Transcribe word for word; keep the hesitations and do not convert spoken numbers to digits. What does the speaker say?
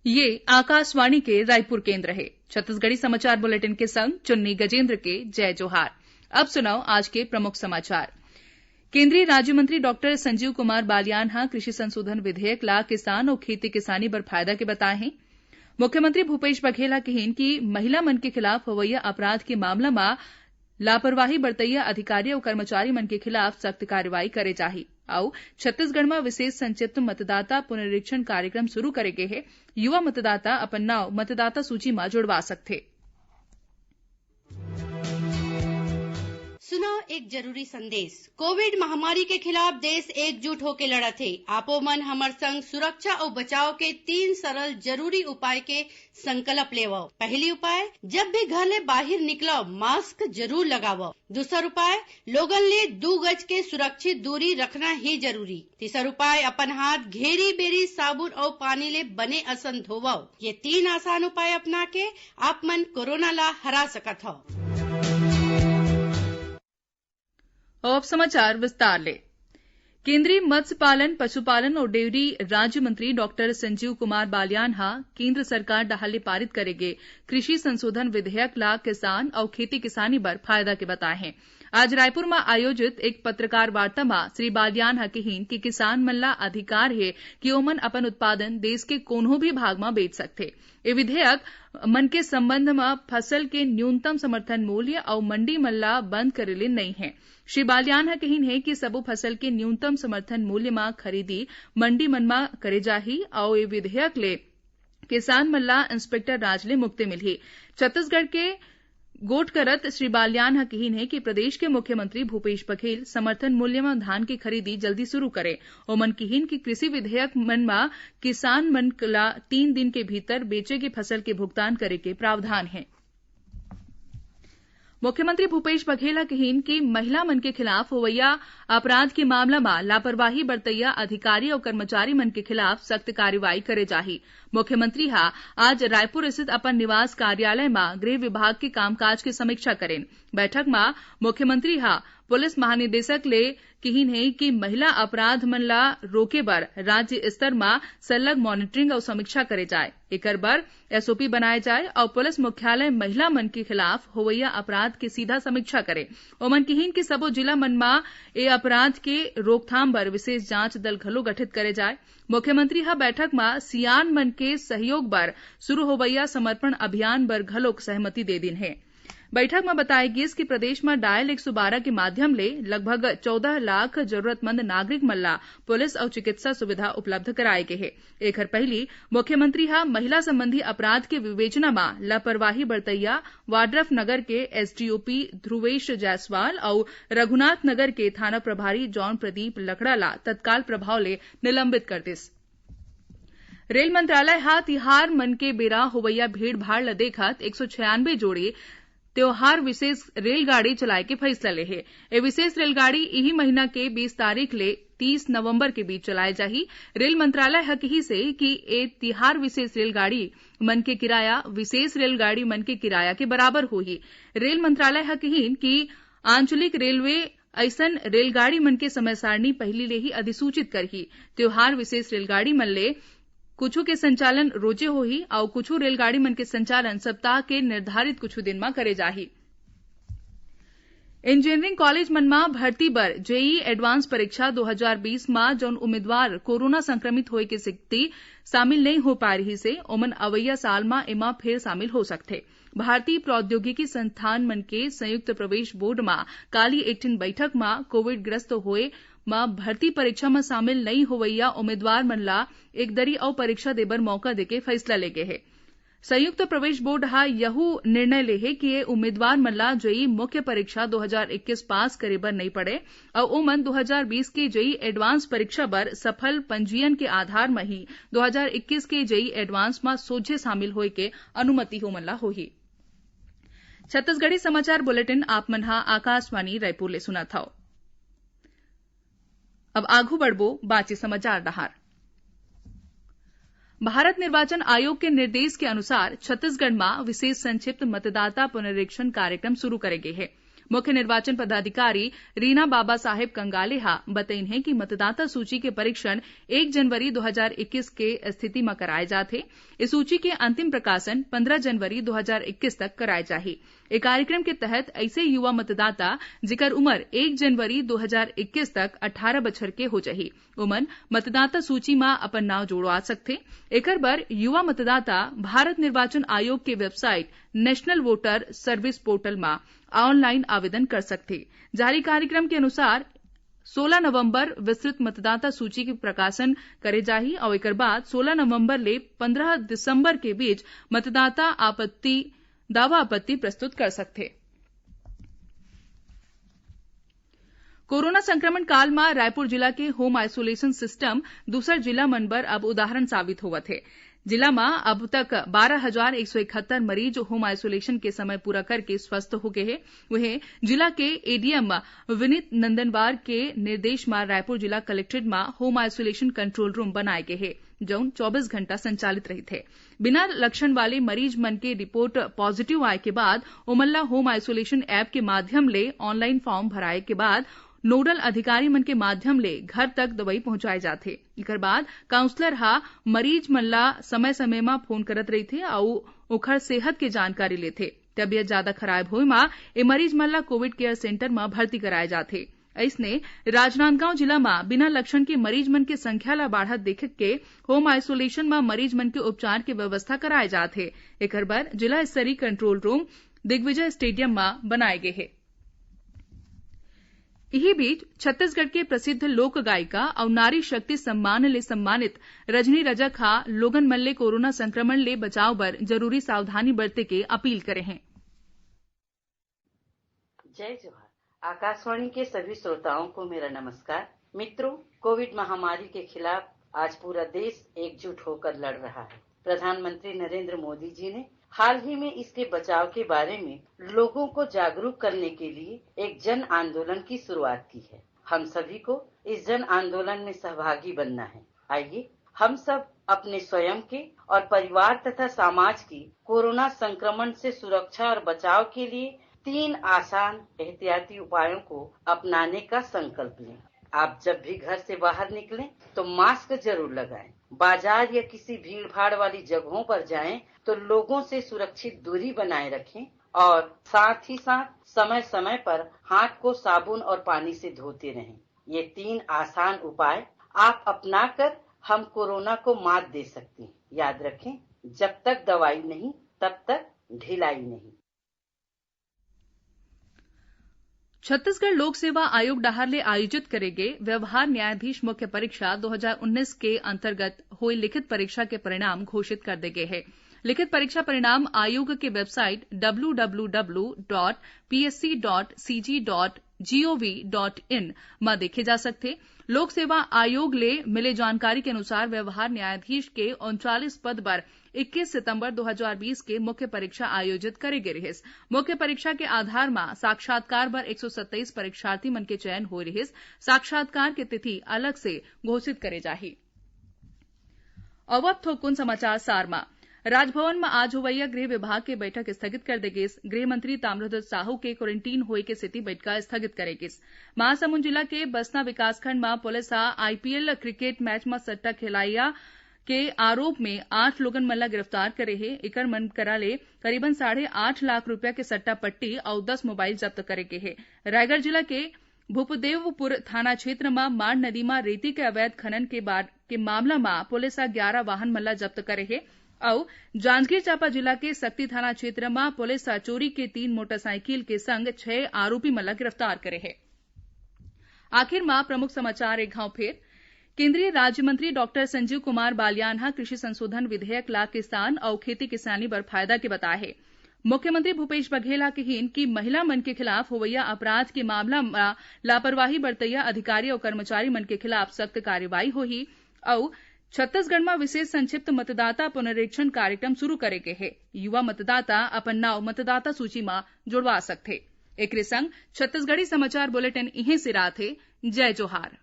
ये आकाशवाणी के रायपुर केंद्र हे। छत्तीसगढ़ी समाचार बुलेटिन के संग चुन्नी गजेंद्र के जय जोहार। अब सुनव आज के प्रमुख समाचार। केंद्रीय राज्य मंत्री डॉक्टर संजीव कुमार बालियान ह कृषि संशोधन विधेयक ला किसान अउ खेती किसानी बर फायदा के बताए हे। मुख्यमंत्री भूपेश बघेल ह किहीन कि महिला मन के खिलाफ होवइया अपराध के मामला म लापरवाही बरतइया अधिकारी अउ कर्मचारी मन के खिलाफ सख्त कार्रवाई करे जाही। अउ छत्तीसगढ़ म विशेष संक्षिप्त मतदाता पुनरीक्षण कार्यक्रम शुरू करे गे हे। युवा मतदाता अपन नाव मतदाता सूची म जुड़वा सकथे। सुनव एक जरूरी संदेश। कोविड महामारी के खिलाफ देश एकजुट होके लड़त हे। आपो मन हमर संग सुरक्षा अउ बचाव के तीन सरल जरूरी उपाय के संकल्प लेवव। पहली उपाय, जब भी घर ले बाहिर निकलव, मास्क जरूर लगावव। दूसर उपाय, लोगन ले दू गज के सुरक्षित दूरी रखना ही जरूरी। तीसर उपाय, अपन हाथ घेरी बेरी साबुन अउ पानी ले बने असन धोवव। ये तीन आसान उपाय अपना के आप मन कोरोना ला हरा सकत हव। अब समाचार विस्तार ले। केंद्रीय मत्स्य पालन, पशुपालन अउ डेयरी राज्य मंत्री डॉक्टर संजीव कुमार बालियान ह केंद्र सरकार डहार ले पारित करे गे कृषि संशोधन विधेयक ला किसान अउ खेती किसानी बर फायदा के बताए हे। आज रायपुर म आयोजित एक पत्रकार वार्ता म श्री बालियान ह किहीन कि किसान मन ला अधिकार हे कि ओमन अपन उत्पादन देश के कोनो भी भाग म बेच सकथे। ए विधेयक मन के संबंध म फसल के न्यूनतम समर्थन मूल्य अउ मंडी मन ला बंद करे ले नइ हे। श्री बालियान ह कहिन हे कि सबो फसल के न्यूनतम समर्थन मूल्य म खरीदी मंडी मन म करे जाही अउ ए विधेयक ले किसान मन ला इंस्पेक्टर राज ले मुक्ति मिलही। छत्तीसगढ़ के गोठ करत श्री बालियान ह किहिन हे कि प्रदेश के मुख्यमंत्री भूपेश बघेल समर्थन मूल्य म धान के खरीदी जल्दी शुरू करे। ओमन किहिन कि कृषि विधेयक मन म किसान मन ला तीन दिन के भीतर बेचे गे फसल के भुगतान करे के प्रावधान हे। मुख्यमंत्री भूपेश बघेल ह किहिन कि महिला मन के खिलाफ होवइया अपराध के मामला म लापरवाही बरतइया अधिकारी अउ कर्मचारी मन के खिलाफ सख्त कार्रवाई करे जाही। मुख्यमंत्री ह आज रायपुर स्थित अपन निवास कार्यालय म गृह विभाग के कामकाज के समीक्षा करेन। बैठक म मुख्यमंत्री ह पुलिस महानिदेशक ले किहिन हे कि महिला अपराध मन ला रोके बर राज्य स्तर म सरलग मॉनिटरिंग अउ समीक्षा करे जाए। एकर बर एसओपी बनाए जाए अउ पुलिस मुख्यालय महिला मन के खिलाफ होवइया अपराध के सीधा समीक्षा करे। ओमन किहिन कि सबो जिला मन म ए अपराध के रोकथाम बर विशेष जांच दल घलो गठित करे जाए। मुख्यमंत्री ह बैठक म सियान मन के सहयोग बर शुरू होवइया समर्पण अभियान बर घलोक सहमति दे दिन हे। बैठक म बताए गिस कि प्रदेश म डायल एक सौ बारह के माध्यम ले लगभग चौदह लाख जरूरतमंद नागरिक मन ला पुलिस अउ चिकित्सा सुविधा उपलब्ध कराए गे हे। एखर पहिली मुख्यमंत्री ह महिला संबंधी अपराध के विवेचना म लापरवाही बरतइया वाड्रफ नगर के एसडीओपी ध्रुवेश जायसवाल अउ रघुनाथ नगर के थाना प्रभारी जॉन प्रदीप लकड़ा ला तत्काल प्रभाव ले निलंबित कर दिस। रेल मंत्रालय ह तिहार मन के बेरा होवइया भीड़ भाड़ ल देखत एक सौ छियानवे जोड़ी त्योहार विशेष रेलगाड़ी चलाए के फैसला ले हे। ए विशेष रेलगाड़ी इही महीना के बीस तारीख ले तीस नवंबर के बीच चलाए जाही। रेल मंत्रालय ह किहिस हे कि ए तिहार विशेष रेलगाड़ी मन के किराया विशेष रेलगाड़ी मन के किराया के बराबर होही। रेल मंत्रालय ह किहिन कि आंचलिक रेलवे अइसन रेलगाड़ी मन के समय सारणी पहिली ले ही अधिसूचित करही। त्योहार विशेष रेलगाड़ी मन ले कुछु के संचालन रोजे होही अउ कुछु रेलगाड़ी मन के संचालन सप्ताह के निर्धारित कुछु दिन म करे जाही। इंजीनियरिंग कॉलेज मन म भर्ती बर जेई एडवांस परीक्षा दो हज़ार बीस म जउन उम्मीदवार कोरोना संक्रमित होए के सेती शामिल नइ हो पाए रिहिस हे, ओमन अवइया साल म एमा फेर शामिल हो सकथे। भारतीय प्रौद्योगिकी संस्थान मन के संयुक्त प्रवेश बोर्ड म काली एक ठिन बैठक म कोविड ग्रस्त होए म भर्ती परीक्षा म शामिल नइ होवइया उम्मीदवार मन ला एक दरी अउ परीक्षा देबर मौका देके फैसला लेगे हे। संयुक्त प्रवेश बोर्ड ह यहू निर्णय ले हे कि ये उम्मीदवार मन ला जेई मुख्य परीक्षा दो हज़ार इक्कीस पास करे बर नइ पड़े अउ ओमन दो हज़ार बीस के जेई एडवांस परीक्षा बर सफल पंजीयन के आधार म ही दो हज़ार इक्कीस के जेई एडवांस म सोझे शामिल होए के अनुमति ओमन ला होही। छत्तीसगढ़ी समाचार बुलेटिन आप मन ह आकाशवाणी रायपुर ले सुनत हव। अब आगू बढ़बो बाचे समाचार डहार। भारत निर्वाचन आयोग के निर्देश के अनुसार छत्तीसगढ़ म विशेष संक्षिप्त मतदाता पुनरीक्षण कार्यक्रम शुरू करे गे हे। मुख्य निर्वाचन पदाधिकारी रीना बाबा साहेब कंगाले हा बतईन हे कि मतदाता सूची के परीक्षण एक जनवरी दो हजार इक्कीस के स्थिति म कराए जात हे। इस सूची के अंतिम प्रकाशन पंद्रह जनवरी दो हजार इक्कीस तक कराए जाही। ए कार्यक्रम के तहत ऐसे युवा मतदाता, जेकर उम्र एक जनवरी दो हजार इक्कीस तक अठारह बछर के हो जाही, ओमन मतदाता सूची म अपन नाव जोड़वा सकथे। एकर बर युवा मतदाता भारत निर्वाचन आयोग के website national voter service portal म ऑनलाइन आवेदन कर सकथे। जारी कार्यक्रम के अनुसार सोलह नवंबर विस्तृत मतदाता सूची के प्रकाशन करे जाही अउ एकर बाद सोलह नवंबर ले पंद्रह दिसंबर के बीच मतदाता आपत्ति, दावा आपत्ति प्रस्तुत कर सकथे। कोरोना संक्रमण काल म रायपुर जिला के होम आइसोलेशन सिस्टम दूसर जिला मन बर अब उदाहरण साबित होवत हे। जिला म अब तक बारह हजार एक सौ इकहत्तर मरीज होम आइसोलेशन के समय पूरा करके स्वस्थ हो गए हे। वहीं जिला के एडीएम विनीत नंदनवार के निर्देश म रायपुर जिला कलेक्ट्रेट म होम आइसोलेशन कंट्रोल रूम बनाए गए हे, जौन चौबीस घंटा संचालित रहिथे। बिना लक्षण वाले मरीज मन के रिपोर्ट पॉजिटिव आए के बाद ओमन ला होम आइसोलेशन ऐप के माध्यम ले ऑनलाइन फॉर्म भराए के बाद नोडल अधिकारी मन के माध्यम ले घर तक दवाई पहुंचाए जाथे। एकर बाद काउंसलर हा मरीज मन ला समय-समय म फोन करत रहिथे अउ ओखर सेहत के जानकारी लेथे। तबीयत ज्यादा खराब होए म ए मरीज मन ला कोविड केयर सेंटर म भर्ती कराए जाथे। अइसने राजनांदगांव जिला म बिना लक्षण के मरीज मन के संख्या ला बाढ़त देख के होम आइसोलेशन म मरीज मन के उपचार के व्यवस्था कराए जात हे। एकर बर जिला स्तरीय कंट्रोल रूम दिग्विजय स्टेडियम म बनाए गे हे। इही बीच, छत्तीसगढ़ के प्रसिद्ध लोक गायिका अउ नारी शक्ति सम्मान ले सम्मानित रजनी रजक हा लोगन मन ले कोरोना संक्रमण ले बचाव बर जरूरी सावधानी बरते के अपील करे हें। जय जोहार। आकाशवाणी के सभी श्रोताओं को मेरा नमस्कार। मित्रों, कोविड महामारी के खिलाफ आज पूरा देश एकजुट होकर लड़ रहा है। प्रधानमंत्री नरेंद्र मोदी जी ने हाल ही में इसके बचाव के बारे में लोगों को जागरूक करने के लिए एक जन आंदोलन की शुरुआत की है। हम सभी को इस जन आंदोलन में सहभागी बनना है। आइए, हम सब अपने स्वयं के और परिवार तथा समाज की कोरोना संक्रमण से सुरक्षा और बचाव के लिए तीन आसान एहतियाती उपायों को अपनाने का संकल्प लें। आप जब भी घर से बाहर निकलें, तो मास्क जरूर लगाएं। बाजार या किसी भीड़-भाड़ वाली जगहों पर जाएं, तो लोगों से सुरक्षित दूरी बनाए रखें और साथ ही साथ समय-समय पर हाथ को साबुन और पानी से धोते रहें। ये तीन आसान उपाय आप अपनाकर हम कोरोना को मात दे सकते हैं। याद रखें, जब तक दवाई नहीं, तब तक ढिलाई नहीं। छत्तीसगढ़ लोक सेवा आयोग डहार ले आयोजित करे गे व्यवहार न्यायाधीश मुख्य परीक्षा दो हजार उन्नीस के अंतर्गत होए लिखित परीक्षा के परिणाम घोषित कर दे गे हे। लिखित परीक्षा परिणाम आयोग के website W W W dot PSC dot CG dot GOV dot in म देखे जा सकथे। लोक सेवा आयोग ले मिले जानकारी के अनुसार, व्यवहार न्यायाधीश के उनचालीस पद बर इक्कीस सितंबर दो हजार बीस के मुख्य परीक्षा आयोजित करे गे रिहिस। मुख्य परीक्षा के आधार म साक्षात्कार बर एक सौ सत्ताईस परीक्षार्थी मन के चयन होए रिहिस। साक्षात्कार के तिथि अलग से घोषित करे जाही। अउ अब थोकुन समाचार सार म। राजभवन म आज होवइया गृह विभाग के बैठक स्थगित कर दे गिस। गृह मंत्री ताम्रध्वज साहू के क्वारंटीन होए के सेती बैठका स्थगित करे गिस। महासमुंद जिला के बसना विकासखंड म पुलिस ह आईपीएल क्रिकेट मैच म सट्टा खेलइया के आरोप में आठ लोगन मन ला गिरफ्तार करे हे। एकर मन करा ले करीबन साढ़े आठ लाख रुपया के सट्टा पट्टी अउ दस मोबाइल जब्त करे गे हे। रायगढ़ जिला के भूपदेवपुर थाना क्षेत्र म मांड नदी म रेती के अवैध खनन के बाद के मामला म पुलिस ह ग्यारह वाहन मन ला जब्त करे हे अउ जांजगीर चांपा जिला के सक्ती थाना क्षेत्र म पुलिस ह चोरी के तीन मोटरसाइकिल के संग छह आरोपी मन ला गिरफ्तार करे हे। आखिर म प्रमुख समाचार एक घांव फेर। केंद्रीय राज्य मंत्री डॉक्टर संजीव कुमार बालियान ह कृषि संशोधन विधेयक ला किसान अउ खेती किसानी बर फायदा के बताए हे। मुख्यमंत्री भूपेश बघेल ह कहिन कि महिला मन के खिलाफ होवइया अपराध के मामला म लापरवाही बरतइया अधिकारी अउ कर्मचारी मन के खिलाफ सख्त कार्रवाई होही अउ छत्तीसगढ़ म विशेष संक्षिप्त मतदाता पुनरीक्षण कार्यक्रम शुरू करे गे हे। युवा मतदाता अपन नाव मतदाता सूची म जुड़वा सकथे। एकरे संग छत्तीसगढ़ी समाचार बुलेटिन इहें सिरात हे। जय जोहार।